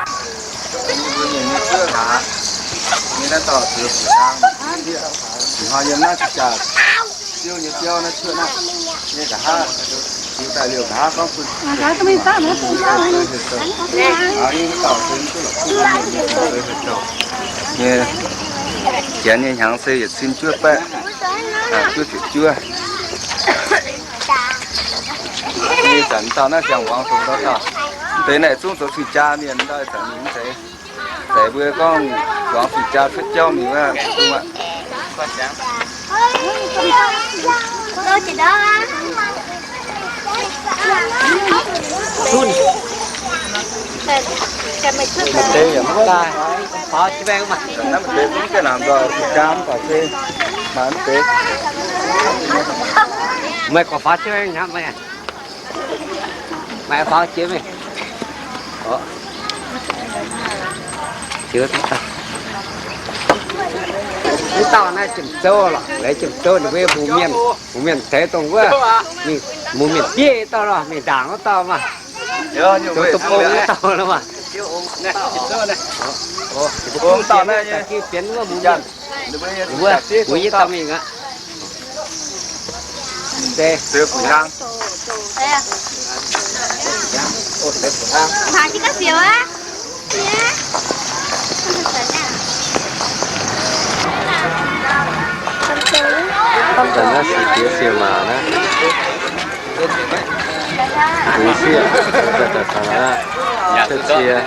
Mbuo mienh nyei zuov hlaax, nyei naaiv dauh ziux ziux naang, hnoi yiem naaiv ziux jaax, ziouv nyei biauv naaiv cuotv naaiv, nyei nqa'haav, ziux daaih liouh nqa'haav gorngv bun, hnoi yiem dauh se mv duqv lorqc, bun mienh nyei zuov heuc douc. Nyei, janx nyei hnyangx se yietc cin juov baeqv, juov ziepc juov. Ih zanc dauh naaiv siang-muangz dongh dauh dauh. Mv deix naaiv zungv zoux cing-jaa mienh, dauh ih zanc mingh mv zeiz. Zeiz mbuo gorngv muangx cing-jaa cuotv jauv mingh wuov, zungv aqv. Naaiv mv deix zungv ga'naaiv nzoih cing-jaa mv baac se maaih mv deix. Meih gorqv faaux jienv hnangv meih. Maaih faaux jiex meih. Wuov dauh naaiv Jiem Zouv lorqc, laaix Jiem Zouv ninh mbuo mbuo mienh, mbuo mienh deix dongh wuov, ninh mbuo mienh bieqv dauh lorqc, mingh ndaangc wuov dauh maah. Zoux deic-bung wuov dauh lorqc maah. Daaih gengh fienx wuov mbuo mienh. Wuov, wuov yie dauh mingh aqv. Naaiv se diex siou maac naaiv. Diex siou, daaih daaih daaih aqv. Cie.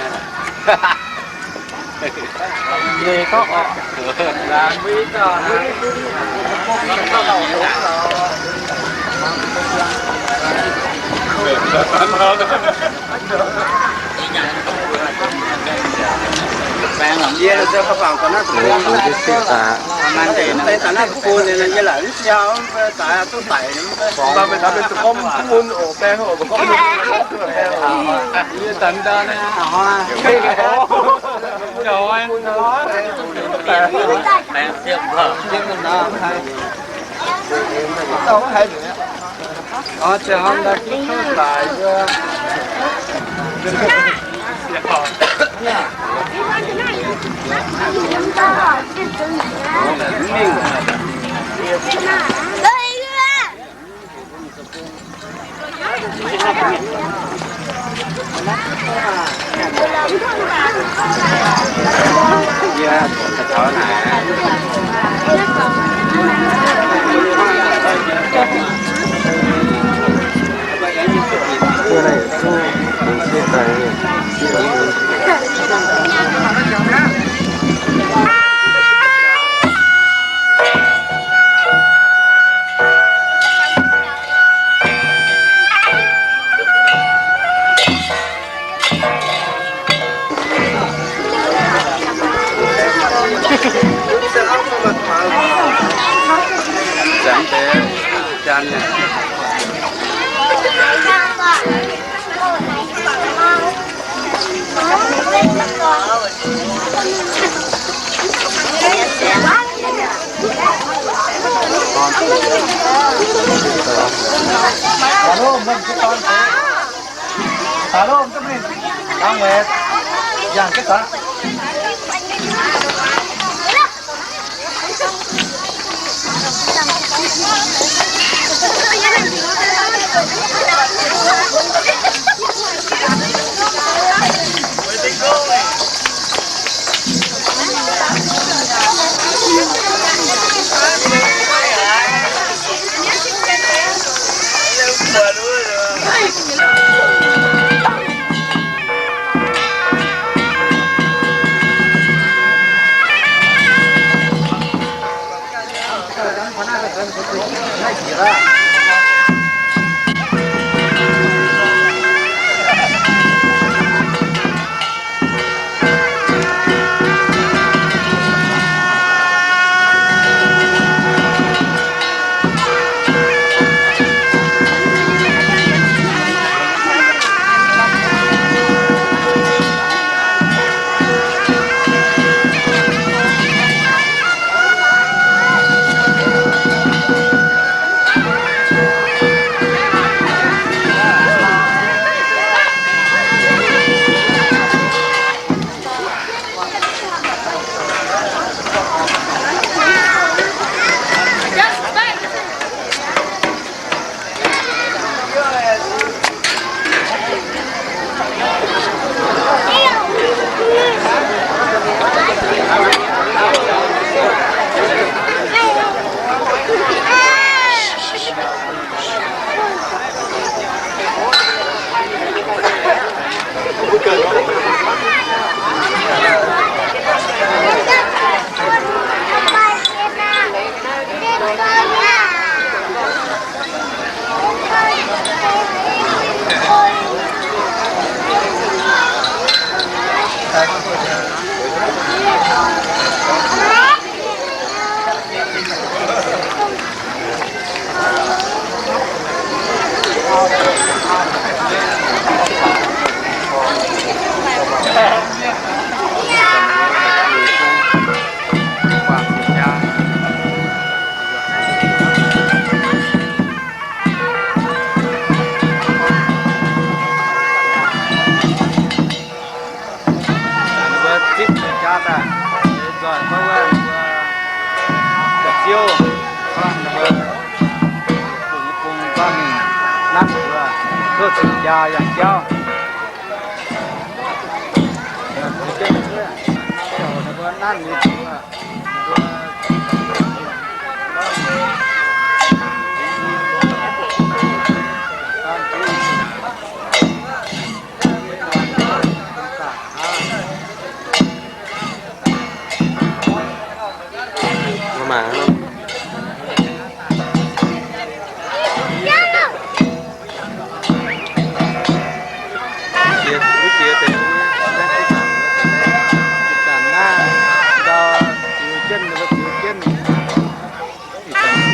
Duqv cing-jaa yangh jauv.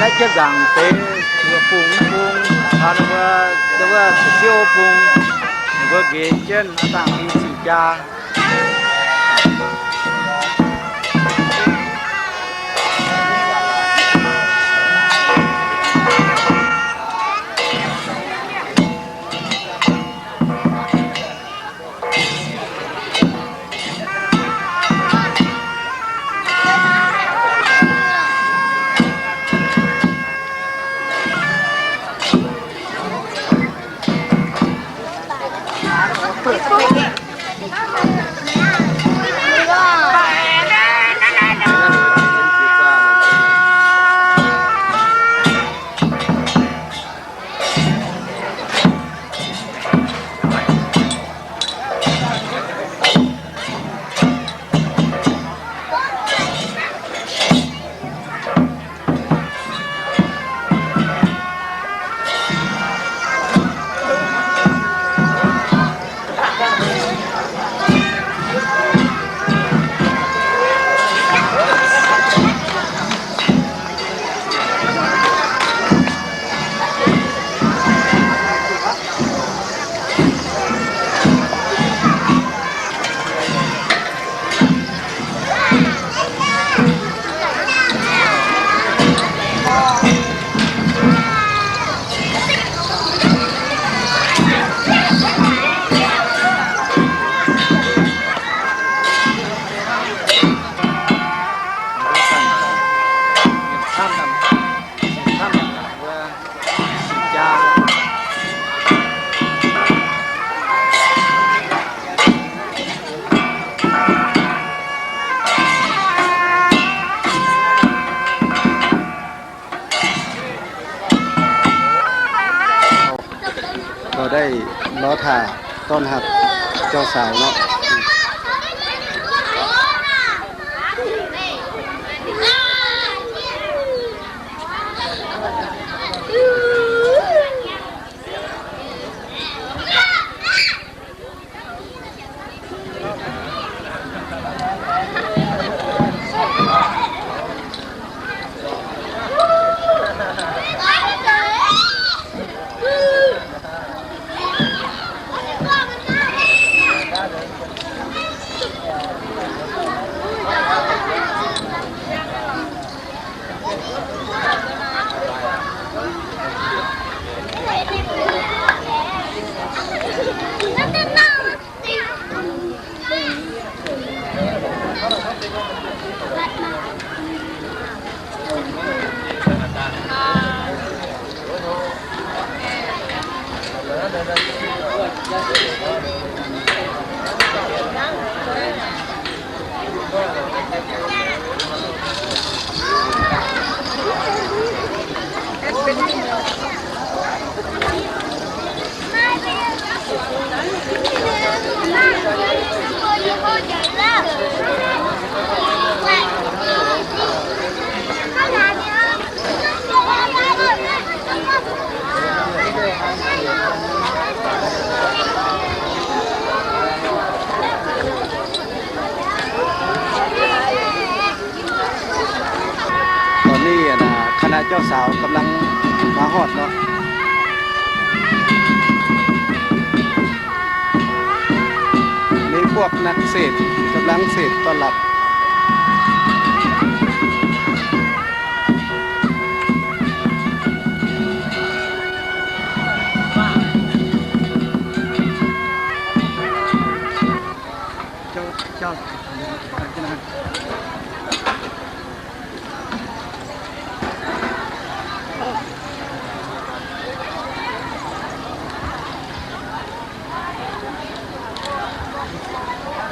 Naaiv jienv nzaangc deix mbuo bung bung, ninh mbuo, ninh mbuo siouv bung, ninh mbuo nqeix jienv aa dangh ding cing-jaa. Gauh daaih lorz taac dorn hatc jauv-saux nor. Taux ninh, คณะเจ้าสาว กำลังมาฮอดเนาะ มีพวกนักเสพกำลังเสพต้อนรับ เจ้า เจ้า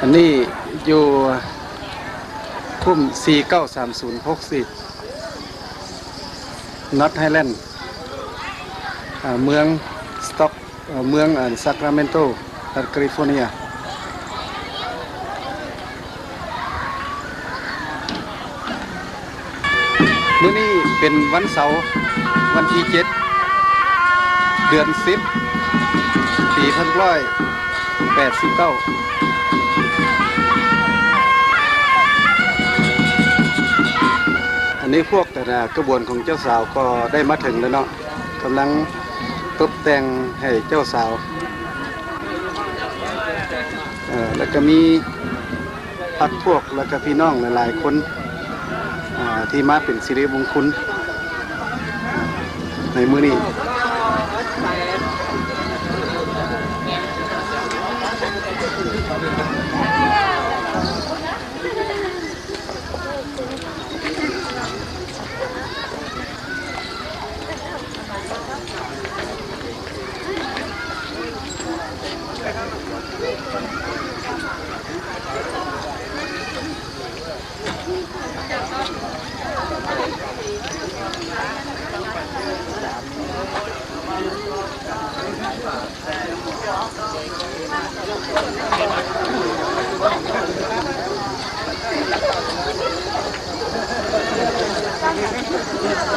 อันนี้อยู่ คุ่ม สี่เก้าสามศูนย์ หกสิบ North Highland อ่า เมือง Stock เอ่อ เมือง อ่า Sacramento รัฐแคลิฟอร์เนีย มื้อนี้เป็นวันเสาร์ วันที่เจ็ด เดือนสิบ ปีพันเก้าร้อยแปดสิบเก้า อันนี้พวก ขบวนของเจ้าสาวก็ได้มาถึงแล้วเนาะ กำลังตบแต่งให้เจ้าสาว เอ่อ แล้วก็มีพรรคพวก แล้วก็พี่น้องหลายๆ คน อ่า ที่มาเป็นสิริมงคลในมื้อนี้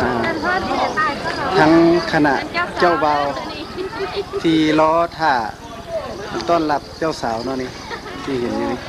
อ่า ทั้งคณะเจ้าบ่าวที่รอท่าต้อนรับเจ้าสาวเนาะนี่ ที่เห็นอยู่นี่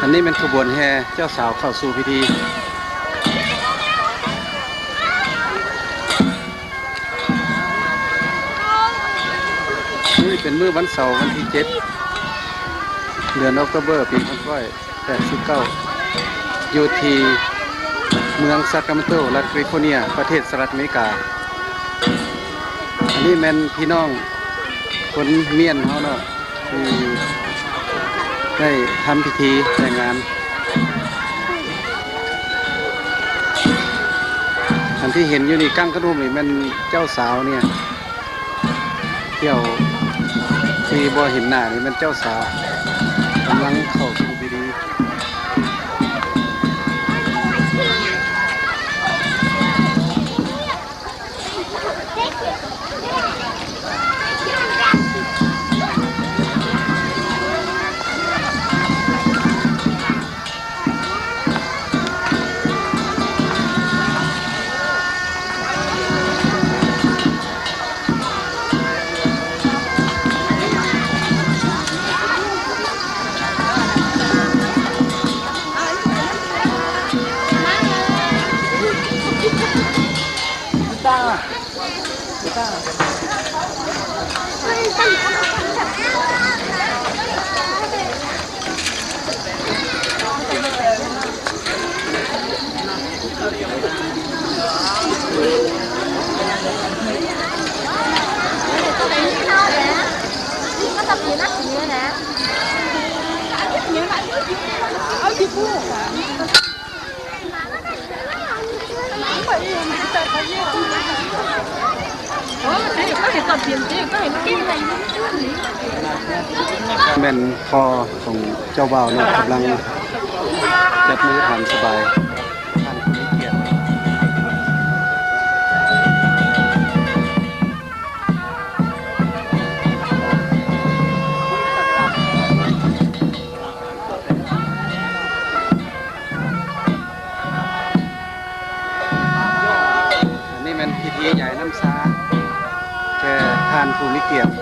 อันนี้เป็นขบวนแห่เจ้าสาวเข้าสู่พิธี นี่เป็นมื้อวันเสาร์วันที่เจ็ด เดือนออกโทเบอร์ ปีพันเก้าร้อยแปดสิบเก้า อยู่ที่เมืองซาคราเมนโต รัฐแคลิฟอร์เนีย ประเทศสหรัฐอเมริกา อันนี้แม่นพี่น้องคนเมียนเฮาเนาะ ที่ได้ทำพิธีแต่งงาน อันที่เห็นอยู่นี่ ก้างขนุมนี่แม่นเจ้าสาวเนี่ย เจ้าที่บ่เห็นหน้านี่แม่นเจ้าสาว กำลังเข้าสู่พิธี เ แม่นพ่อของเจ้าบ่าวเนาะ กำลังจับมือตามสบาย ท่านผู้มีเกียรติ อันนี้แม่นพิธีใหญ่น้ำสา แก่ท่านผู้มีเกียรติ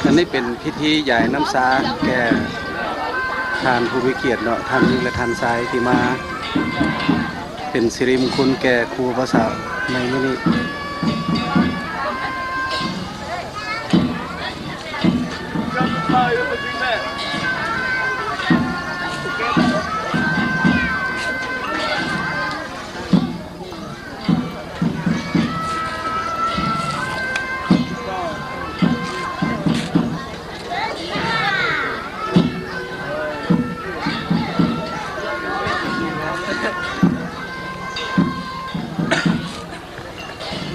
อันนี้เป็นพิธีใหญ่น้ำสาแก่ท่านผู้มีเกียรติเนาะ ท่านหญิงและท่านชายที่มาเป็นสิริมงคลแก่ครูบาสาวในมื้อนี้ เ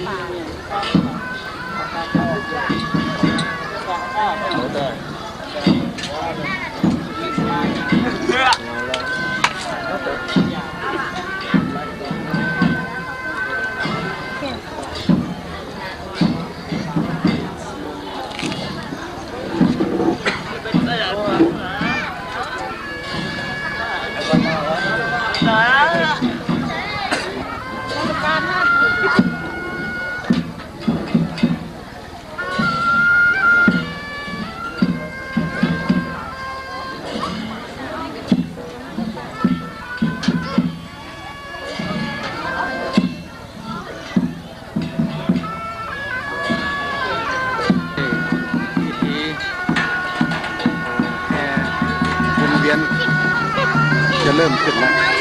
เริ่มขึ้นแล้ว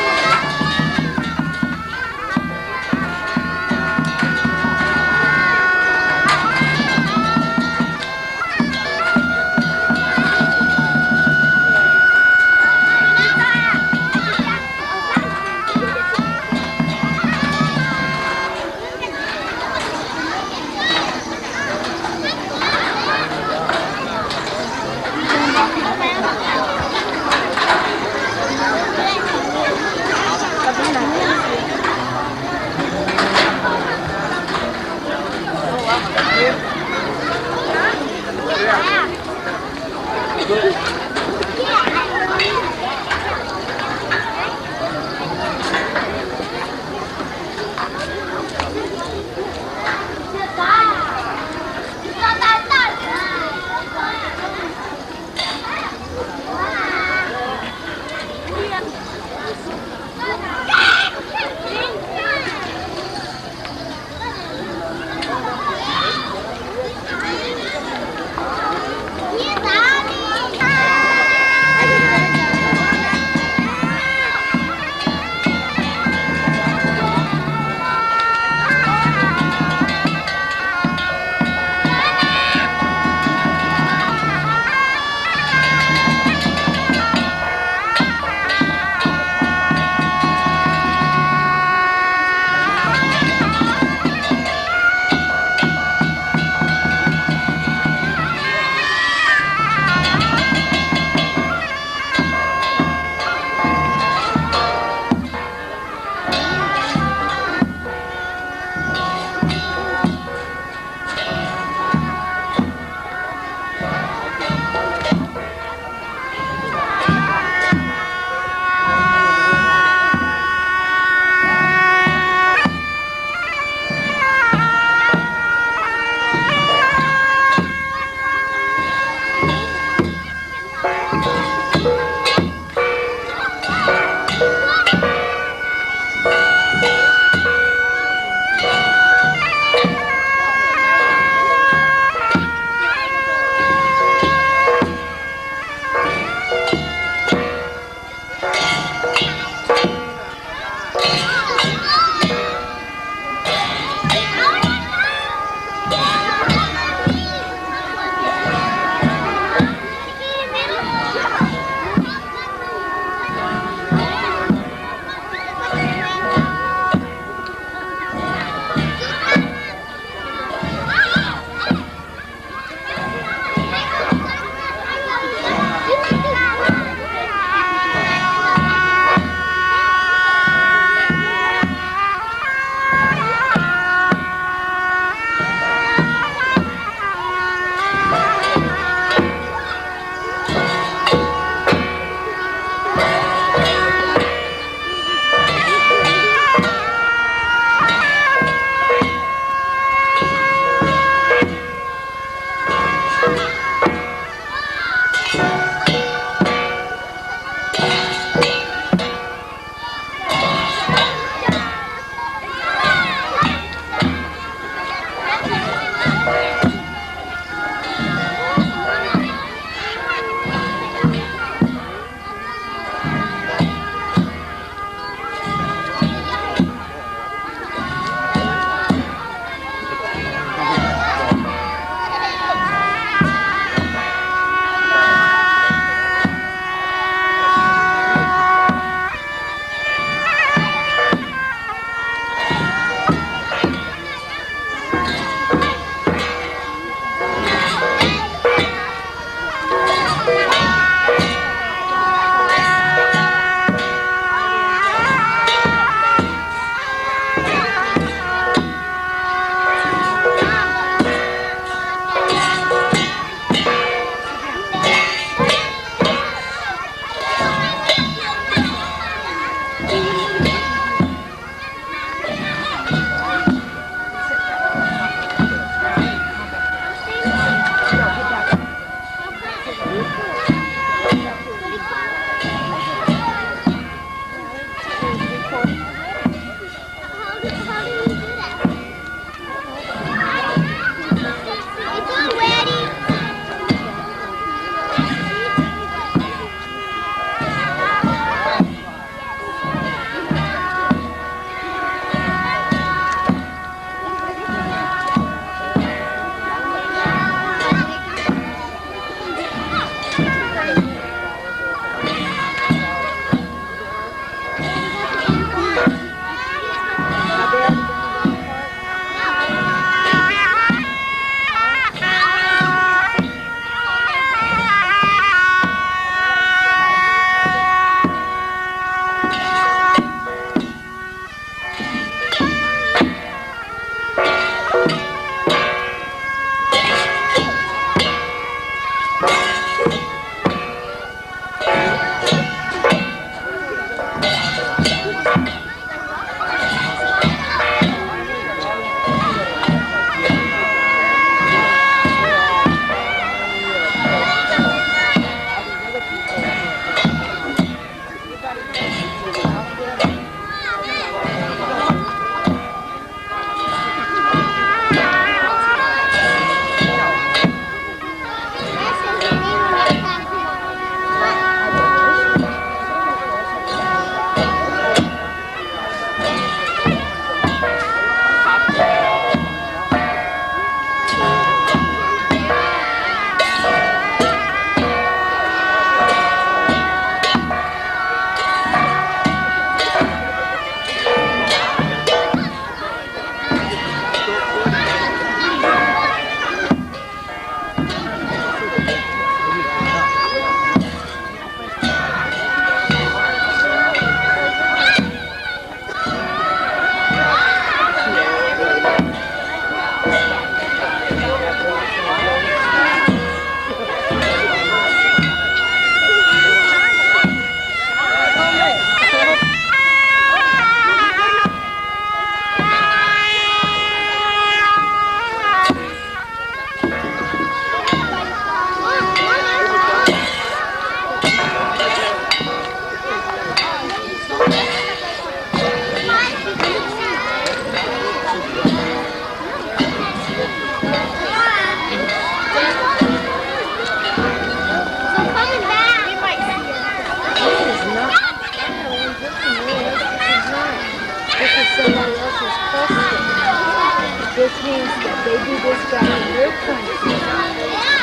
Means that they do this back in their country.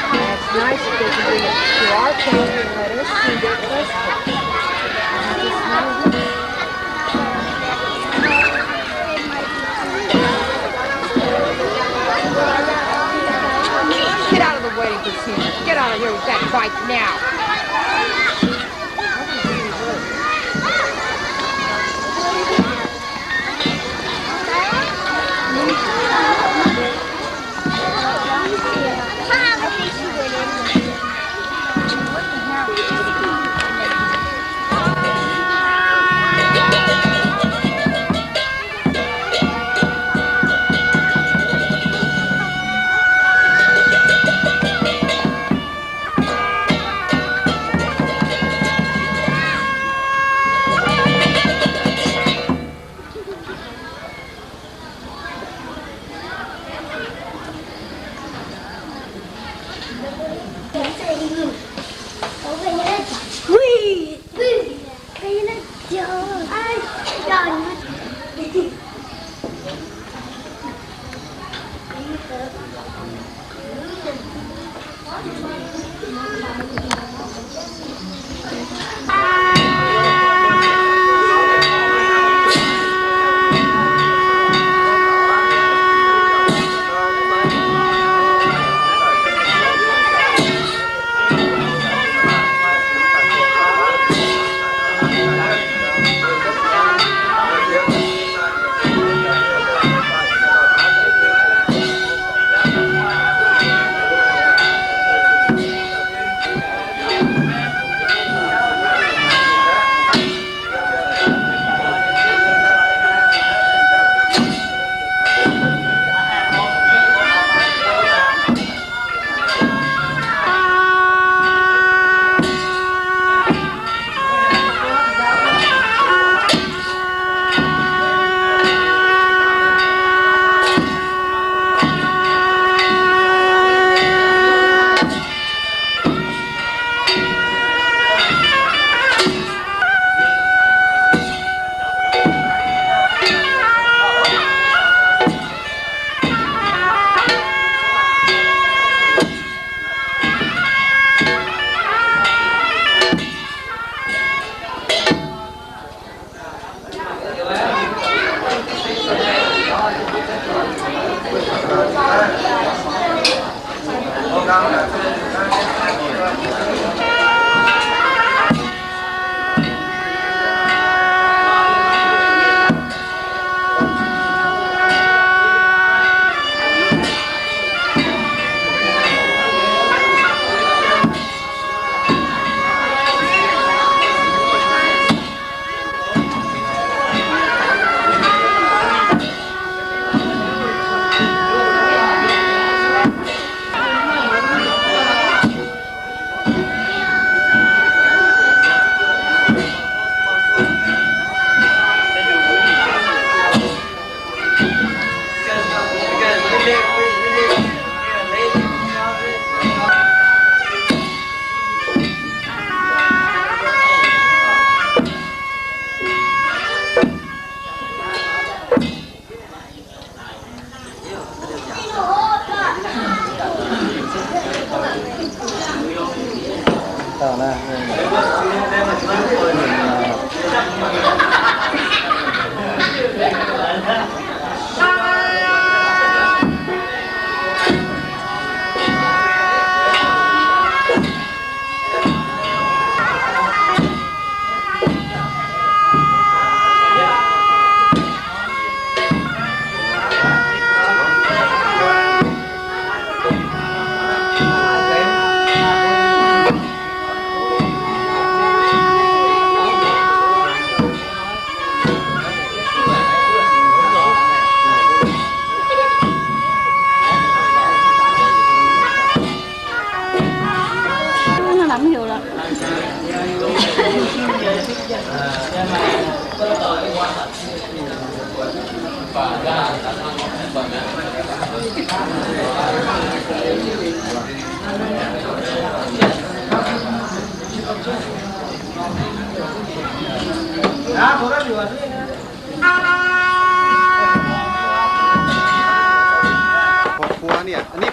And it's nice that they can bring it to our country and let us see their customs. Isn't this nice? Get out of the way, Christina. Get out of here with that bike now.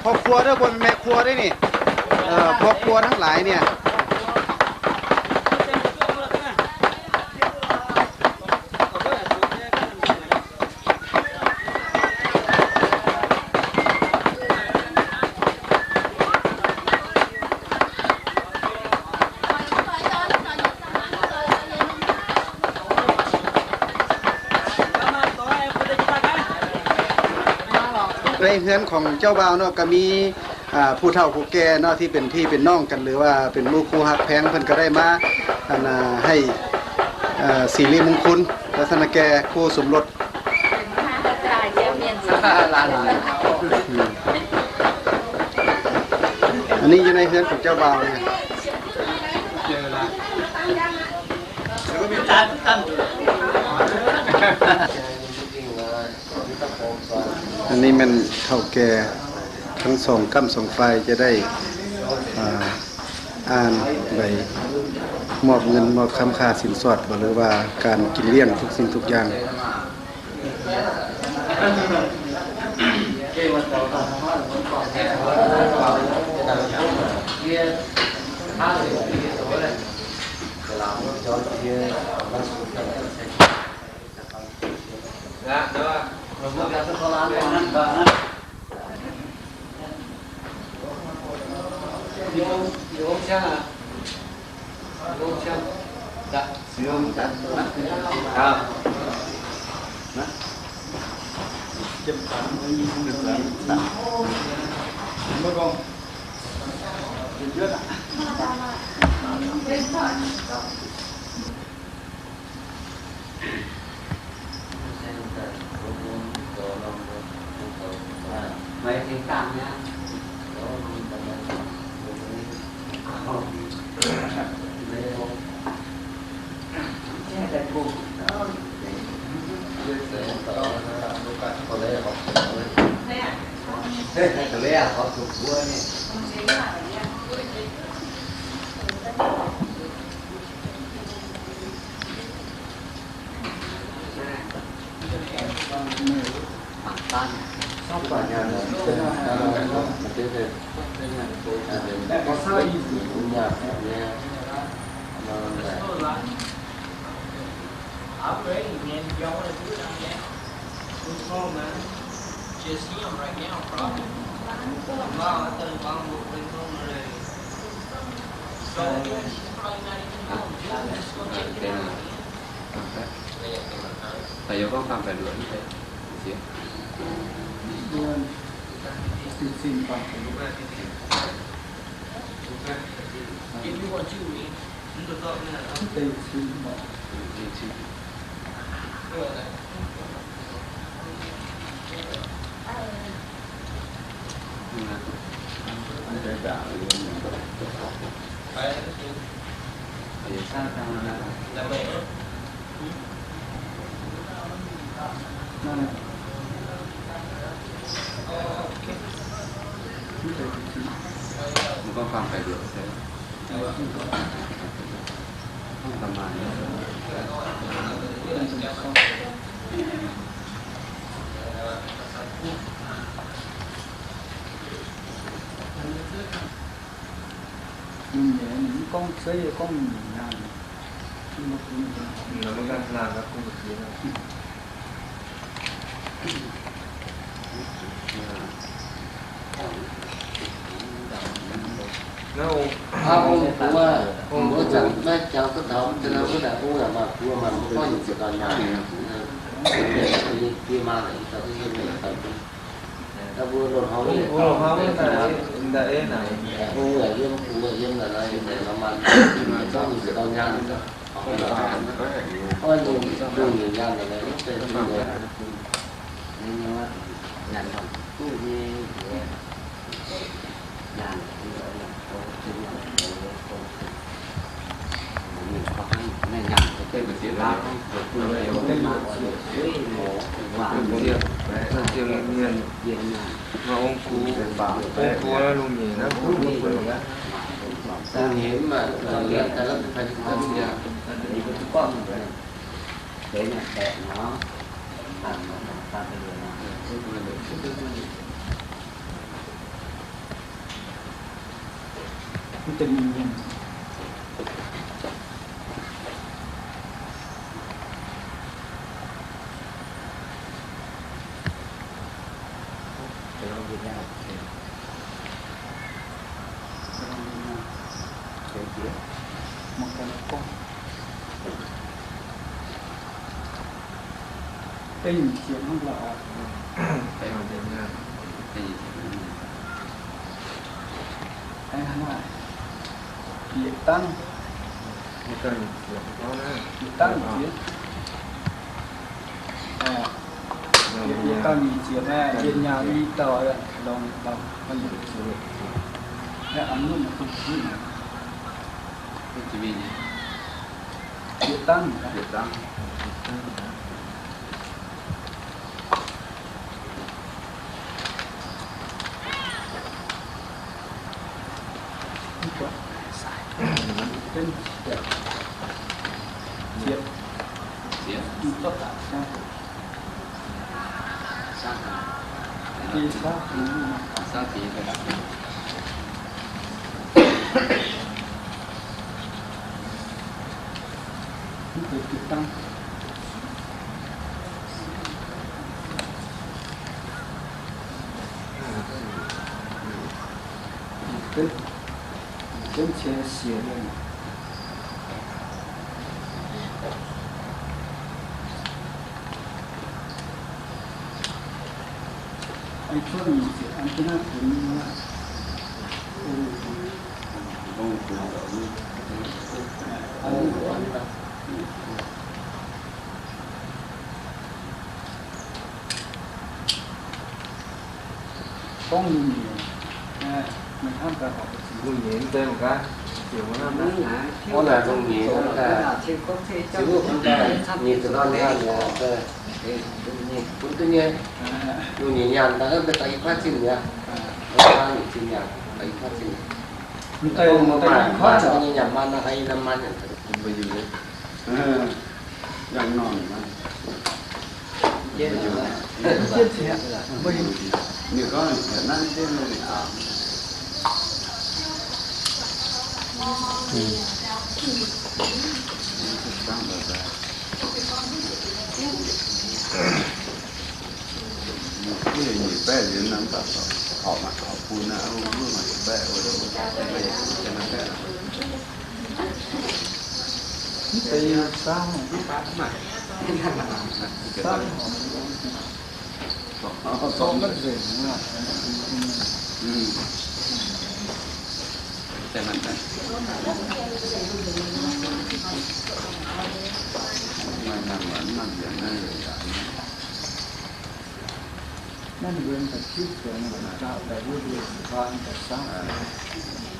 พ่อครัวด้วย บนแม่ครัวด้วยนี่ เอ่อ พ่อครัวทั้งหลายเนี่ย ในเฮือนของเจ้าบ่าวเนาะ ก็มี อ่า ผู้เฒ่าผู้แก่เนาะ ที่เป็นพี่เป็นน้องกัน หรือว่าเป็นหมู่คู่ฮักแพง เพิ่นก็ได้มา อันน่ะ ให้ เอ่อ สิริมงคล ลักษณะแก่คู่สมรส อันนี้อยู่ในเฮือนของเจ้าบ่าวเนี่ย อันนี้แม่นเฒ่าแก่ทั้งสองก้ำสองฝ่ายจะได้ อ่า อ่านใบมอบเงินมอบคำค่าสินสอดบ่ หรือว่าการกินเลี้ยงทุกสิ่งทุกอย่าง หมายถึงต่างเนี่ย Mienh mv gorngv zeiv, gorngv mienh nyaanh. Aa, ong-buo, ong-buo zanc maiv jangx duqv taux, mv deix wuov daaih ong-buo maaih mbuo gorngv nyungc ziepc dauh nyaanh, die maa naaic, mbuo loz-hnoi, ong yaac yiem, mbuo yiem naaic, maaih gorngv nyungc ziepc dauh nyaanh, gorngv nyungc nyaanh naaic, mv zeiz Mv deix mienh mienh. Dengv nyic ziepc hnangv lorqc. Bieqc dangv, bieqc dangv nyic ziepc. Bieqc, bieqc dangv nyic ziepc naaiv, yie nyaah i dauh longx, longx, longx. Bieqc dangv, bieqc dangv. Gorngv luv nyeic, meih hnamv daaih horpc mbuo nyeic mv deix mangc gaax, ziouc mbuo hnamv naaiv. Orv naaic luv nyeic hnamv daaih, ziouc mbuo hnamv daaih nyeic ziepc norm nyaanh, bun duqv nyei. Luv nyeic nyaanh daaih hnamv daaih daux i kuaaiv zinh mi'aqv. Nyeic zinh nyaanh daux i kuaaiv zinh. Mv deix maaih maaih nyei nyaanh maan, haaix norm maan nyaanh.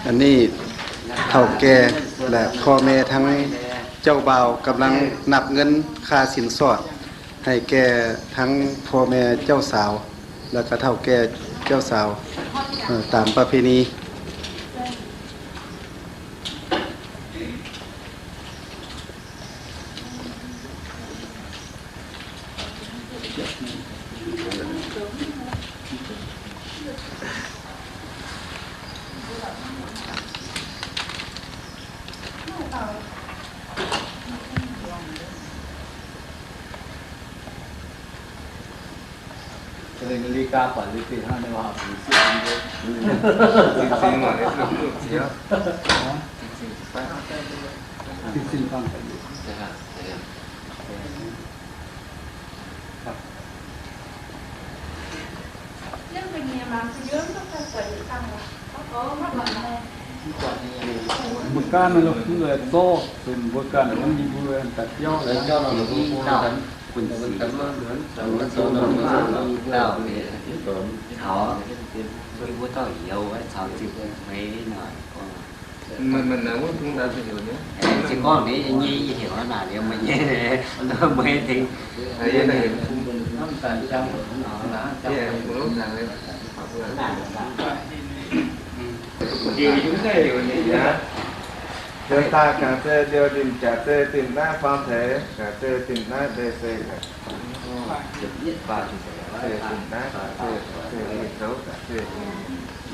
A'nih เฒ่าแก่ และพ่อแม่ทั้งเจ้าบ่าวกำลังนับเงินค่าสินสอด ให้แก่ทั้งพ่อแม่เจ้าสาว แล้วก็เฒ่าแก่เจ้าสาว เอ่อ ตามประเพณี Mbuo ganh lorqc, mbuo zorqv benx mbuo ganh, mv baac mbuo daaih biauv caux, caux se gorngv ninh nyei heuc naaic liuz meih nyei, meih tengx Liuz daaih gaax zei liuz ninh jaax zei dinh naaiv faam teix, gaax zei dinh naaiv mbe se, gaax zei dinh naaiv, gaax zei, gaax zei dinh zoux, gaax zei dinh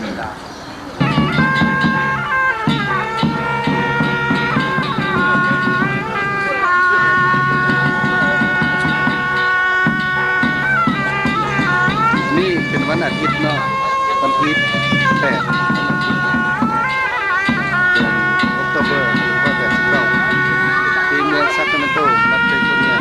นี่เป็นวันอาทิตย์เนาะ วันที่แปด เดือน October หนึ่งพันเก้าร้อยแปดสิบเก้า ที่เมืองซาคราเมนโต รัฐแคลิฟอร์เนีย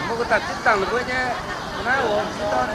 Mbuo kuh daaih zipv dangh ninh mbuo nyei naaiv oc, zipv dorn.